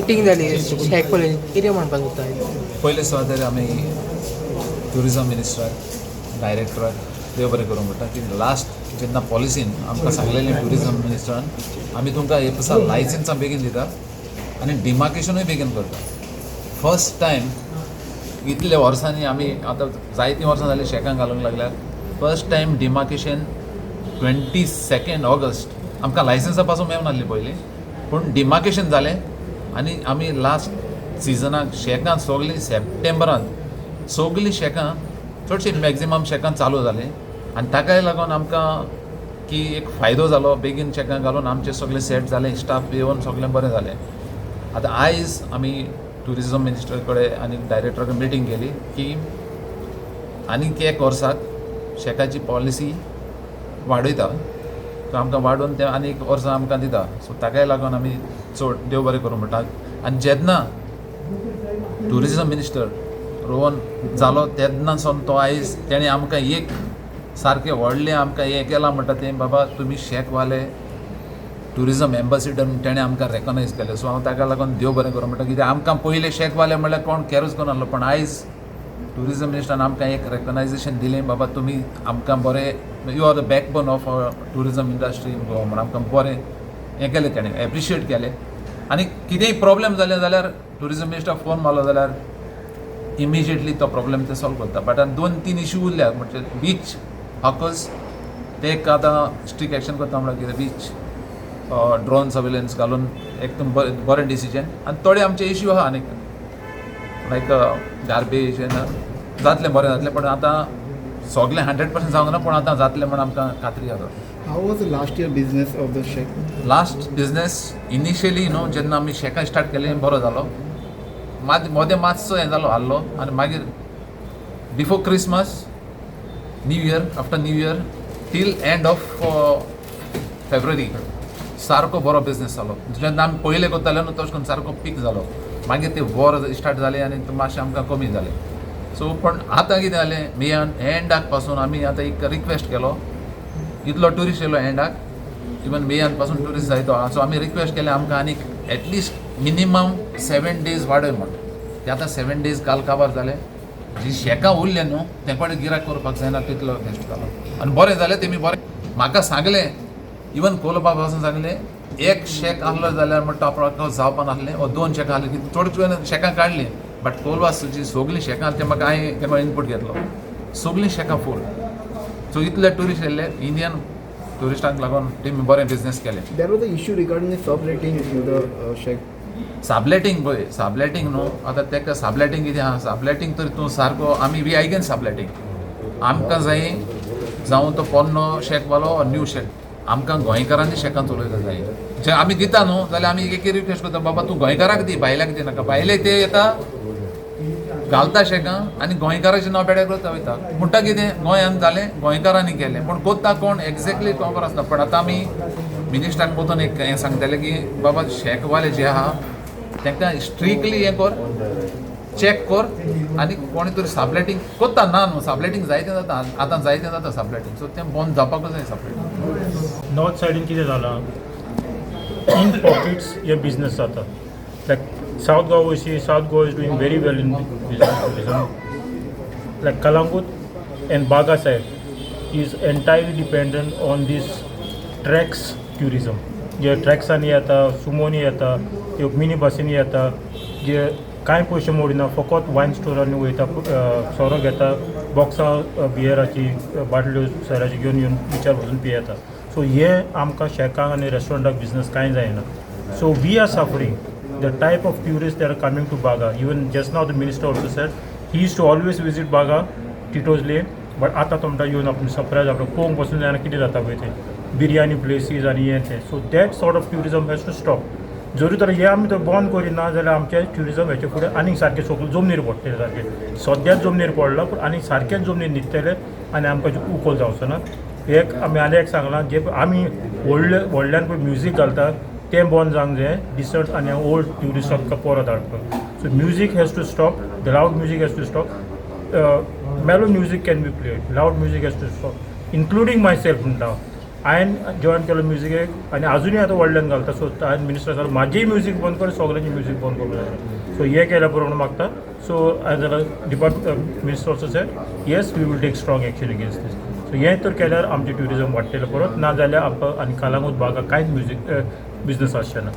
Meeting जाली shack college, कितें म्हणपाक सोदता? पयले सुवातेर आमी ट्युरिजम मिनिस्टराक, डायरेक्टराक देव बरें करूं म्हणटा की लास्ट जेन्ना पॉलिसीन आमकां सांगलेलें ट्युरिजम मिनिस्टरान, आमी तुमकां हे पसा लायसन्सां बेगीन दिता आनी डिमार्केशनूय बेगीन करता. फर्स्ट टायम इतल्या वर्सांनी, आमी आतां जायतीं वर्सां जालीं शॅकां घालूंक लागल्यार, first time demarcation 22 August. आमकां लायसन्सां पासून मेळूंक नासलीं पयलीं, पूण डिमार्केशन जालें आनी आमी लास्ट सिजनाक शॅकां सगलीं सप्टेंबरांत सगलीं शॅकां, चडशीं मॅक्झिमम शॅकां चालू जालीं आनी ताकाय लागून आमकां की एक फायदो जालो. बेगीन शॅकां घालून आमचें सगळें सेट जालें, स्टाफ येवन सगळें बरें जालें. आतां आयज आमी ट्युरिजम मिनिस्टर कडेन आनी डायरेक्टरा कडेन मिटींग केली की आनीक एक वर्साक शॅकाची पॉलिसी वाडयता. सो आमकां वाडोवन ते आनी एक वर्सां आमकां दिता. सो ताकाय लागून आमी चड देव बरें करूं म्हणटा. आनी जेन्ना ट्युरिजम मिनिस्टर रोहन जालो तेन्ना सावन तो आयज तेणें आमकां एक सारकें व्हडलें आमकां हें केलां म्हणटा तें, बाबा तुमी शॅकवाले ट्युरिजम एम्बॅसिडर म्हूण तेणें आमकां रेकॉग्नायज केलें. सो हांव ताका लागून देव बरें करूं म्हणटा, कित्याक आमकां पयलें शॅकवाले म्हणल्यार कोण कॅरूच करनासलो, पूण आयज ट्युरिजम मिनिस्टरान आमकां एक रेकॉग्नायजेशन दिलें, बाबा तुमी आमकां बरें, you are the backbone of our tourism industry in Goa म्हूण आमकां बरें हें केलें तेणें, एप्रिशिएट केलें. आनी कितेंय प्रॉब्लेम जालें जाल्यार ट्युरिजम मिनिस्टर फोन मारलो जाल्यार इमिजिएटली तो प्रॉब्लेम ते सॉल्व करता. बट आनी दोन तीन इश्यू उरल्या, म्हणजे बीच हॉकर्स, ते एक आतां स्ट्रीक एक्शन करता म्हणल्यार कितें, बीच ड्रोन सर्वेलन्स घालून एकदम बरें बरें डिसिजन. आनी थोडे आमचे इश्यू आहा आनीक, लायक गार्बेज, जातलें, बरें जातलें, पण आतां सगळें 100% जावंक ना, पूण आतां जातलें म्हण आमकां खात्री आसा. How was the last year business of the shack? Last business initially न्हू, जेन्ना आमी शॅकां स्टार्ट केलें, बरो जालो. मात मदें मातसो हें जालो, हाल्लो. आनी मागीर before Christmas, New Year, after New Year till end of February सारको बरो बिजनेस जालो. जेन्ना आमी पयलें करताले न्हू, तशें करून सारको पीक जालो. मागीर ते वॉर स्टार्ट जालें आनी मातशें आमकां कमी जालें. सो पण आतां कितें जालें, मेयान एंडाक पासून आमी आतां एक रिक्वेस्ट केलो. इतलो ट्युरिस्ट येयलो एंडाक, इवन मेयान पासून ट्युरिस्ट जायतो आहा. सो आमी रिक्वेस्ट केलें, आमकां आनीक एटलिस्ट मिनिमम 7 डेज वाडय म्हण. ते आतां 7 डेज काल काबार जाले. जी शॅकां उरले न्हू, ते कडेन गिरायक करपाक जायना तितलो गेस्ट जालो. आनी बरें जालें, तेमी बरें म्हाका सांगलें. इवन कोलबा पासून सांगलें, एक शॅक आहलो जाल्यार म्हणटा आपणाक जावपा नासलें वो दोन शॅकां आहलीं की चड शॅकां काडलीं. बट कोलवा जी सगलीं शॅकां आसली, ते म्हाका हांवें तेका इनपूट घेतलो, सगलीं शॅकां फूल. सो इतले ट्युरिस्ट येयल्ले, इंडियन ट्युरिस्टांक लागून तेमी बरें बिजनेस केलें. There was an issue regarding the subletting the shack. सबलेटींग पळय, सबलेटींग न्हू, आतां तेका सबलेटींग कितें आहा, सबलेटींग तर तूं सारको, आमी वी अगेन्स्ट सबलेटींग. आमकां जाय, जावं तो पोन्नो शॅकवालो, न्यू शॅक, आमकां गोंयकारांनी शॅकां चलयता जाय. जे आमी दिता न्हू जाल्यार आमी एक रिक्वेस्ट करता, बाबा तूं गोंयकाराक दी, भायल्याक दी नाका. भायले ते येता, घालता शॅकां आनी गोंयकाराचें नांव पेड्यार करता वयता. म्हणटा कितें, गोंयांत जालें, गोंयकारांनी केलें, पूण कोत्ता कोण एक्झॅक्टली खबर आसना. पण आतां आमी मिनिस्टराक वचून एक हें सांगतले की बाबा शॅकवाले जे आहा तांकां स्ट्रिक्टली हें कर, चॅक कर. आनी कोणी तरी सबलेटींग कोत्ता ना न्हू, सबलेटींग जायतें जाता आतां, जायतें जाता सबलेटींग. सो तें बंद जावपाकूच जाय सबलेटींग. नॉर्थ सायडीन कितें जालां, इन पॉकेट्स हे बिजनेस जाता. लायक South Goa, see, South Goa is doing very well in business tourism. Like Calangute and Baga side is entirely dependent on this trucks tourism. जे ट्रॅक्सांनी येता, सुमोनी येता, त्यो मिनी बसींनी येता, जे कांय पयशे मोडिना, फकत वायन स्टोरांनी वयता, सोरो घेता, बॉक्सां बियराची, बाटल्यो सोऱ्याची घेवन येवन बिचार वचून पियेता. सो हे आमकां शॅकांक आनी रेस्टॉरंटाक बिजनस कांय जायना. So we are suffering the type of tourist that are coming to Baga. Even just now the minister also said he used to always visit Baga, Tito's Lane, but आतां तो म्हणटा येवन आपूण सरप्रायज, आपलो पळोवंक पसून जायना कितें जाता पळय तें, बिरयानी प्लेसीस आनी हें तें. So that sort of tourism has to stop. जरी तर हे आमी तर बंद करिना जाल्यार आमचें ट्युरिजम हेचे फुडें आनीक सारकें सगळें जमनीर पडटलें. सारकें सद्याच जमनीर पडलां, पूण आनीक सारकेंच जमनीर न्हिदतलें आनी आमकां उखल जावचो ना. एक आमी आनी एक सांगलां, जे आमी व्हडले व्हडल्यान पळय म्युजीक घालता तें बंद जावंक जाय, डिसंट आनी ओल्ड ट्युरिस्ट आमकां परत हाडपाक. So music has to stop, the loud music has to stop. Mellow music can be played, loud music has to stop, including myself म्हणटा. हांवें जॉयन केलो म्युजिकेक आनी आजुनूय आतां व्हडल्यान घालता. सो हांवें मिनिस्टर सांगलें, म्हाजीय म्युजीक बंद कर, सगल्यांची म्युजीक बंद करूंक जाय. सो हें केल्या पुरो म्हणून मागता. सो हांवें जाल्यार department minister also said, "Yes, we will take strong action against this." So हें तर केल्यार आमचें ट्युरिजम वाडटलें परत, ना जाल्यार आमकां आनी कलंगूट बागा कांयच म्युजीक बिजनस आसचें ना.